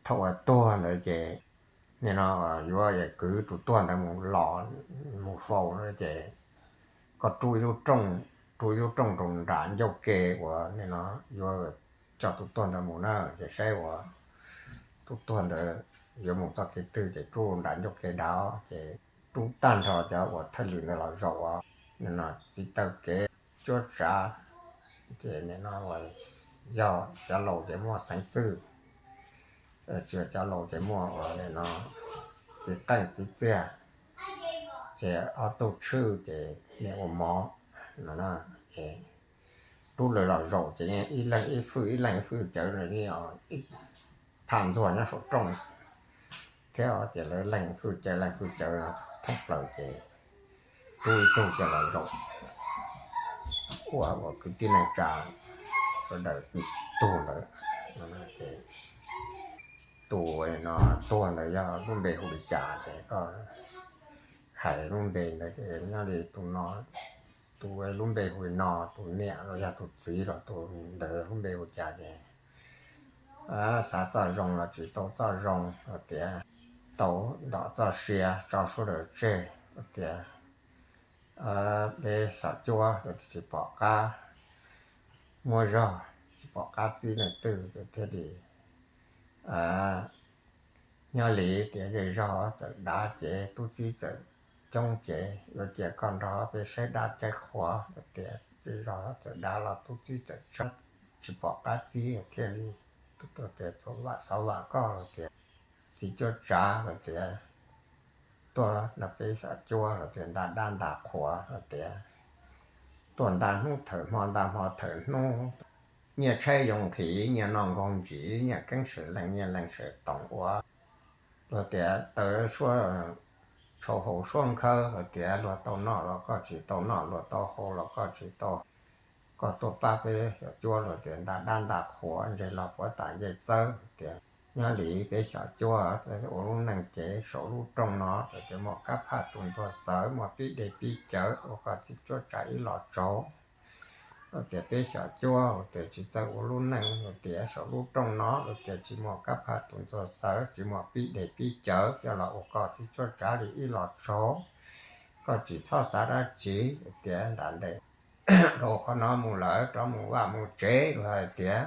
Thaum uas tuag ntawd ces nim no yuav kwv tus tuag ntawd mus los, mus faus na ces koj rub ib lub rooj, rub ib lub rooj rau nram ncauj ke uas nim no yuav coj tus tuag ntawd mus na, ces saib uas tus tuag ntawd yuav mus txoj kev twg ces rub nram ncauj ke dab ces rub tag nrho cov uas thawj lwm ntawd los zaum ua nim no txiv taw kev cuab tsav. Ces nim no uas yog cov laus ces muaj xeev txwj, tsis yog cov laus ces muaj uas nim no txiv qeej txiv txiaj, ces ob tug tshwj ces nim ua mov no na. Ces rub lawv los zaum ces ib leeg ib fwj ib leeg ib fwj cawv, ib phaj ntxuag nyob saum rooj thiab ces lawv leeg fwj cawv leeg fwj cawv thoob plaws ces rub ib tug coj los zaum ua ua kwv tij neej tsa sawv daws tug ntawd. Ces tus no tuag ntawd yog lub npe hu li cas ces koj hais lub npe ntawd ces nyob li tus no, tus lub npe hu li no, tus niam los yog tus txiv los tus ntawd lub npe hu cas ces xav txoj zoo los tsis tau txoj zoo los tias tau ntom txoj sia tso suab daws tseg los tias peb xyom cuab los tsis pom qab muab zog, tsis pom qab txib leej twg ces thiaj li nyob li tias zej zog txawm dav ces tub txib txawm coob ces yuav cia koj nrog peb saib dab caij qhuav los tias zej zog txawm dav los tub txib txawm tshab, tsis pom qab txib thiaj li tias vam xauv vam koj los tias txiv cuab tsav los tias tuaj nrog peb xyom cuab los tias nta dab nta qhuav los tias tuaj nta hnub thawm hmo nta hmo thawm hnub, nyiaj tshaib yoo nqhis nyiaj noj nkoog ntsis nyiaj keeb sawm leej nyiaj leej sawm toom ua los tias taws suab tshau hau suab nkhawb los tias luag tau noj los koj tsis tau noj, luag tau hau los koj tsis tau, koj tuaj pab peb xyom cuab los tias nta dab nta qhuav ntseg los puav tam ncej txawb tias nyob li peb xyom cuab ua lub neej ces saum lub rooj no los tias muaj kab phaj tus ntxuag xawv muaj pib dej pib cawv ua koj txiv cuab tsav ib los tsaug los tias peb xyom cuab los tias tsis txawj ua lub neej los tias saum lub rooj no los tias tsis muaj kab phaj tus ntxuag xawv tsis muaj pib dej pib cawv coj los ua koj txiv cuab tsav li ib los tsaug. Koj tsis txhob xav dab tsi los tias nram ntej rau qhov no mus lawm rov mus vaj mus tsev los hais tias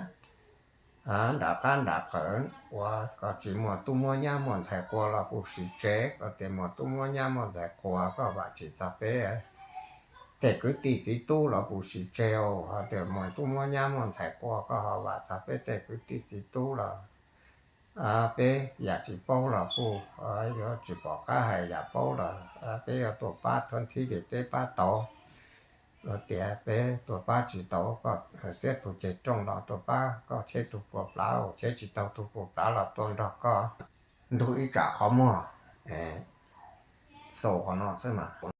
nram qab nram qawm uas koj tsis muaj tub muab nyab muaj ntxhais quas los puj sis tseg, koj tias muaj tub muab nyab muaj ntxhais quas koj vam tsis txog peb tej kwv tij txiv tub los puj sis tseg, ho tias muaj tub muab nyab muaj ntxhais quas koj ho vam txog peb tej kwv tij txiv tub los peb yam tsis paub los puj yuav tsis pom qab hais, yam paub los peb yuav tuaj pab thuav thib li peb pab tau los tias peb tuaj pab tsis tau koj xiab tus ceg rooj los tuaj pab koj cheb tus puas plav, cheb tsis tau tus puas plav los tuaj nrog koj ntug ib tsam qhov muag. Xaus qhov no xwb mas.